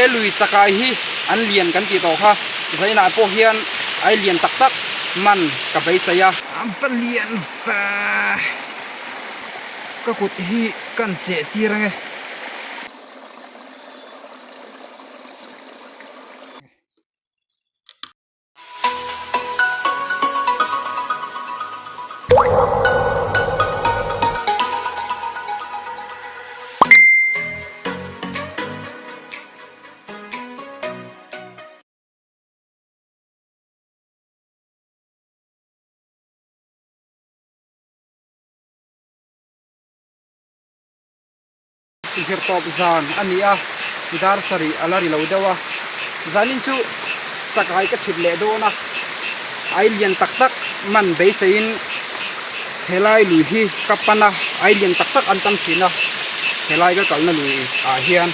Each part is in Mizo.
lui chakai hi an lian kan tih tawh kha zainah pawh hian ai lian tak tak man ka beisei a. A va lian ve ka kut hi kan cheh tir ange. Zirtawp zan a ni a, dar sarih a la ri lo deuh a, zanin chu chakai ka chhit leh dawn a, ai lian tak tak man beiseiin helai lui hi ka pan a, ai lian tak tak an tam thin a, helai ka kalna lui ah hian.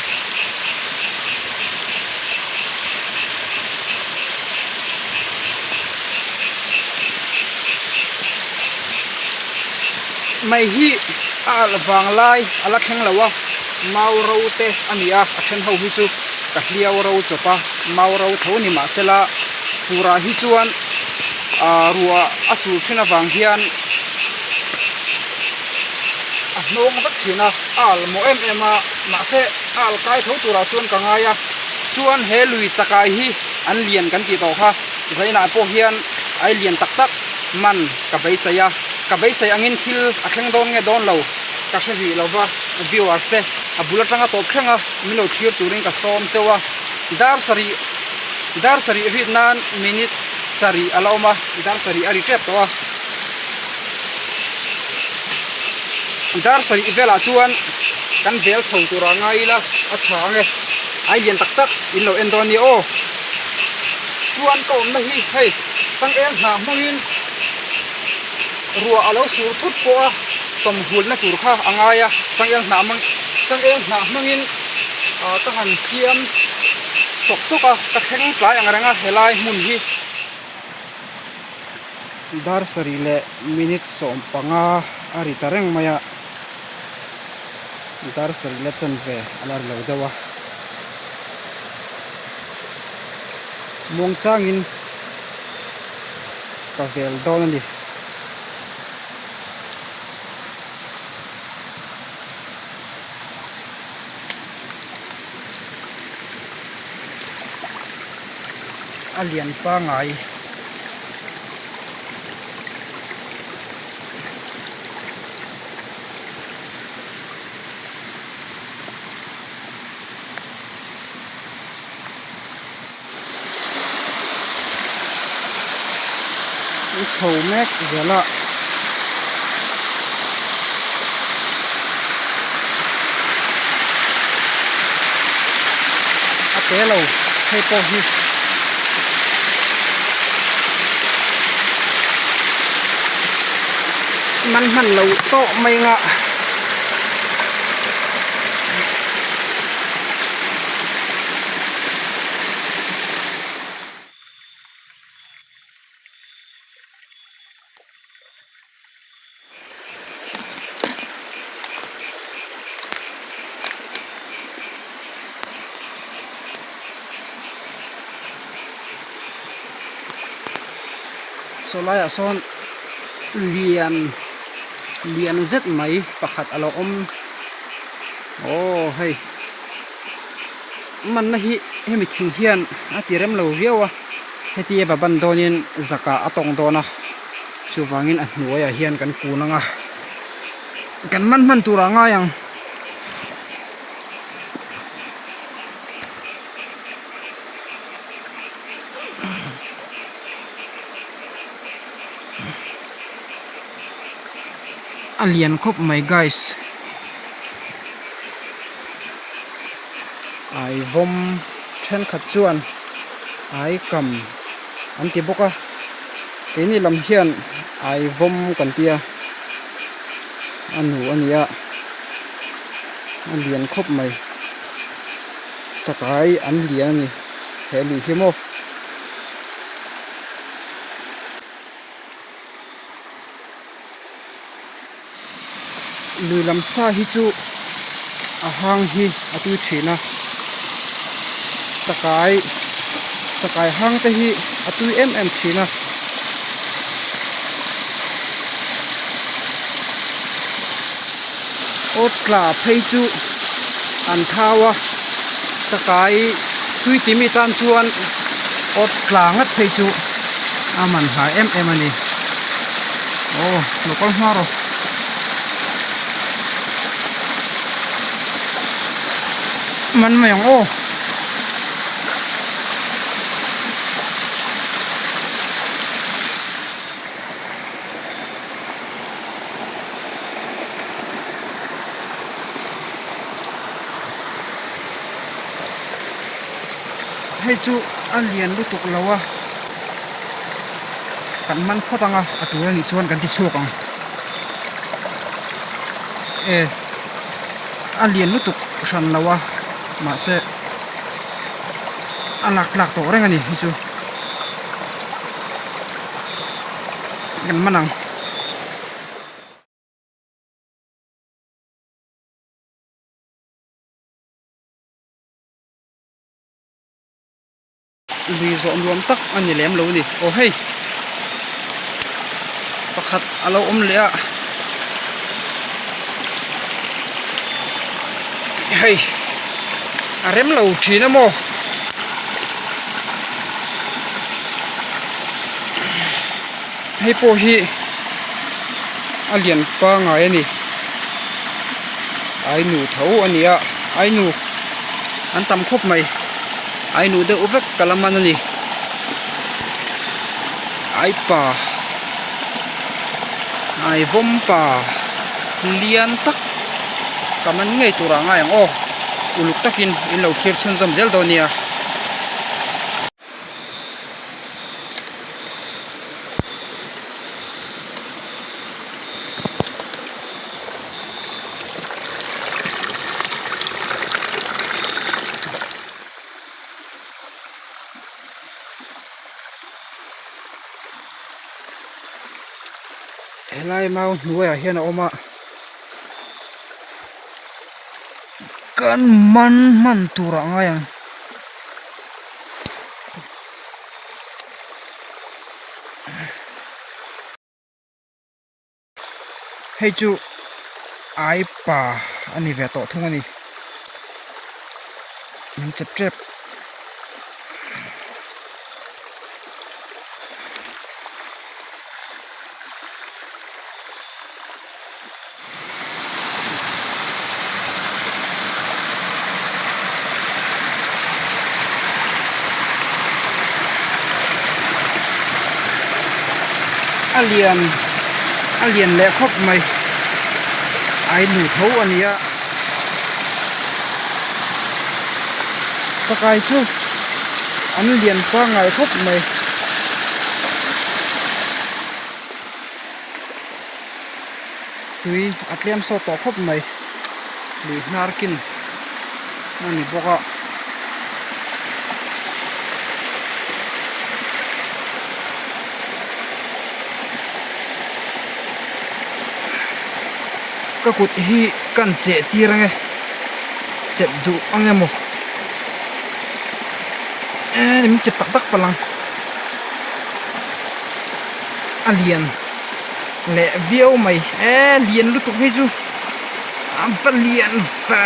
Mai hi a alh vang lai a la thleng lo a, mau ro te a ni a, a then ho hi chu ka hliau ro chawp a, mau ro tho ni mahsela furah hi chuan ah ruah a sur thin avang hian a hnawng vek thin a, a alh mawh em em a, mahse a alh kai tho turah chuan ka ngai a, chuan he lui chakai hi an lian kan tih tawh kha zainah pawh hian ai lian tak tak man ka beisei a. Ka beisei angin thil a thleng dawn nge dawn lo ka hre rih lo va, viewers te a bul atanga tawp thleng a min lo thlir turin ka sawm cheu a, dar sarih dar sarih rit nan minute sarih a la awm a, dar sarih a ri tep tawh a, dar sarih velah chuan kan vel chho turah ngai ila a tha ang e, ai lian tak tak in lo en dawn nia aw, chuan ka awmna hi hei changel hnah hmangin. Ruah a lo sur thut pawh a tawm hulna tur kha a ngai a, changel hnah hmang changel hnah hmangin ah ka han siam sawk sawk a, ka thleng tlai ang reng a helai hmun hi. Dar sarih leh minute 15 a ri ta reng mai a, dar sarih la chanve a la ri lo deuh a, muangchangin. Ka vel dawn a ni. A lian pangai. An chho mek zel a. A te lo hei pawh hi. Man hman lo tawh mai anga. Saw laiah sawn lian lian zet mai pakhat a lo awm aw hei. Manna hi hemi thing hian a ti rem lo viau a, heti eva ban dawnin zakah a tawng dawn a, chuvangin a hnuaiah hian kan kun ang a, kan man hman turah a ngai ang. A lian khawp mai guys. Ai vawm thenkhat chuan ai kam an ti bawk a keini lam hian ai vawm kan tia a nu a ni a a lian khawp mai chakai an lian a ni he lui hi maw. Lui lam sa hi chu a hang hi a tui thin a. Chakai chakai hang te hi a tui em em thin a. Aw tla phei chu an thau a chakai tui ti mi tan chuan aw tla ngat phei chu a man hlai em em a ni aw lo kal hma rawh. Man mai ang aw. Hei chu a lian lutuk lo a kan man phawt ang a a tur a nih chuan kan ti chhuak ang e a lian lutuk hran lo a mahse a lak tlak tawh reng a ni hei chu. Kan man ang. Lui zawh nuam tak a ni lem lo a ni. Aw hei pakhat a lo awm leh a hei a rem lo thin a maw. Hei pawh hi a lian pangai a ni ainu tho a ni a ainu an tam khawp mai ainu deuh vek ka la man a ni aipa aivawmpa lian tak ka man ngei tur ah ngai ang aw uluk takin in lo thlir chhunzawm zel dawn nia. Helai mau hnuaiah hian a awm a kan man hman tur ah ngai ang. Hei chu ai pa a ni ve tawh thung a ni min chep tep. A lian a lian leh khawp mai a in nu tho a ni a chakai chu an lian pangngai khawp mai. Tui a tlem sawt tawh khawp mai lui hnar kin a ni bawk a. Ka kut hi kan cheh tir ange chep duh ange maw eee min chep tak tak palh ang a lian. Leh viau mai e lian lutuk hi chu a va lian va.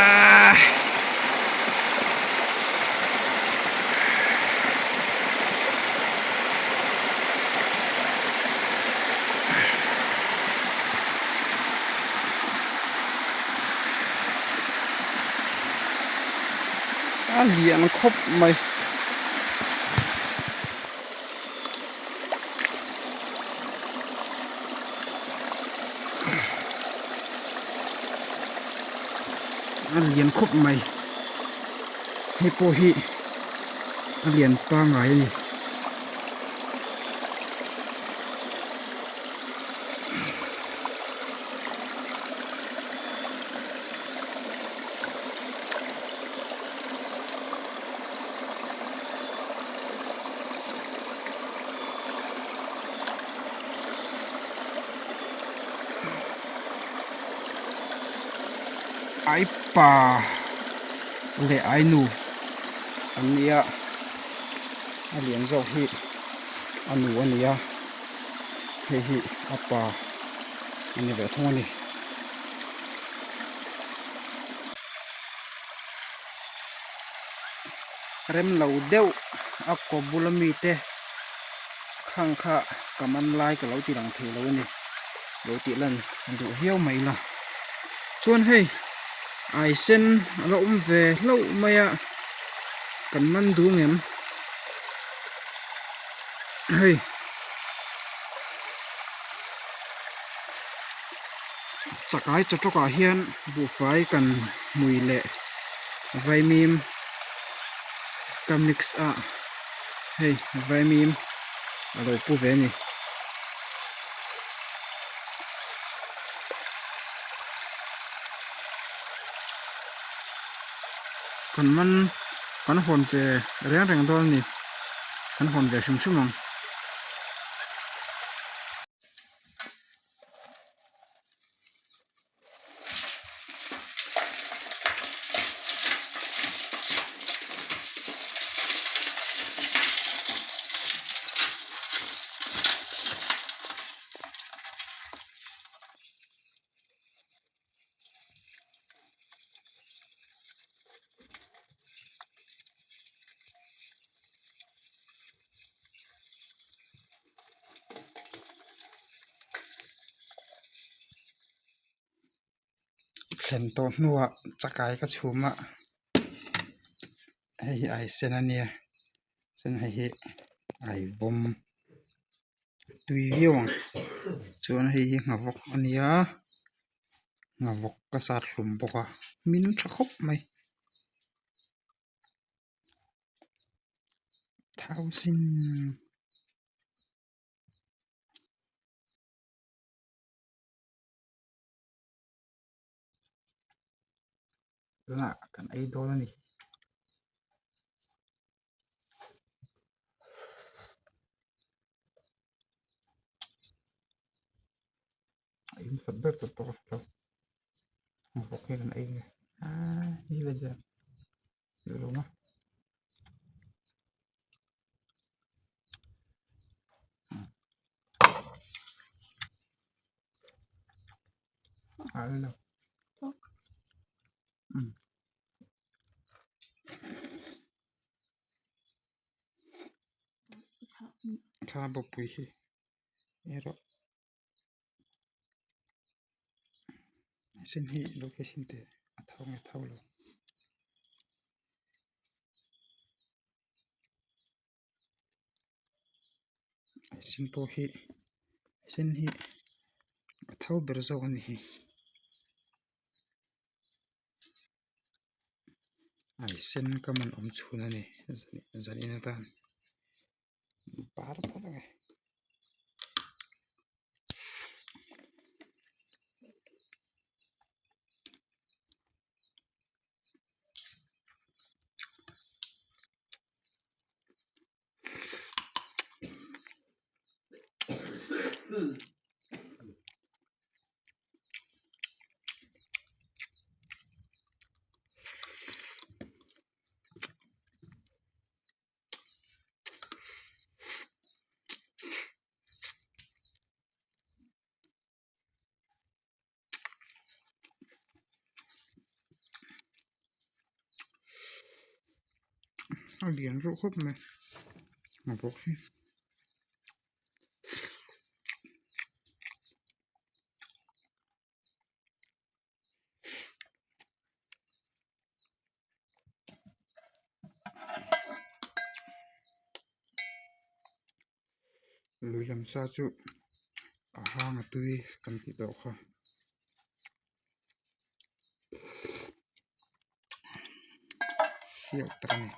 A lian khawp mai. A lian khawp mai hei pawh hi a lian pangngai a ni. Ai pa leh ai nu an ni a. A lian zawk hi a nu a ni a hei hi a pa a ni ve thung a ni. Rem lo deuh a kaw bula mite khang kha ka man lai ka lo ti lang thei lo a ni lo tih lan duh viau mai ila chuan hei ai sen a la awm ve hlauh mai a kan man duh ngem hei chakai chawtawk ah hian buhfai kan hmui leh vaimim ka mix a hei vaimim a lo pu ve a ni. Kan man kan hawn ve reng reng dawn a ni kan hawn ve hrim hrim ang. Thlen tawh hnuah chakai ka chhum a hei hi ai sen a nia chuan hei hi ai vawm tui viau ang chuan hei hi nghavawk a nia nghavawk ka sat hlum bawk a hmin tha khawp mai thousand. Tunah kan ei dawn a ni. A in sat ber tur pawh ka hre lo vawk hi kan ei nge aaa hi vek hian duh lo maw. Thla bawkpui hi erawh a sen hi location te a tho nge tho lo. A sen pawh hi a sen hi a tho ber zawk a ni hi a sen ka man awm chhun a ni zanin atan par phawt ang e. A lian reuh khawp mai a bawk hi. Lui lam sa chu a hang a tui kan tih tawh kha. Siak tak a ni.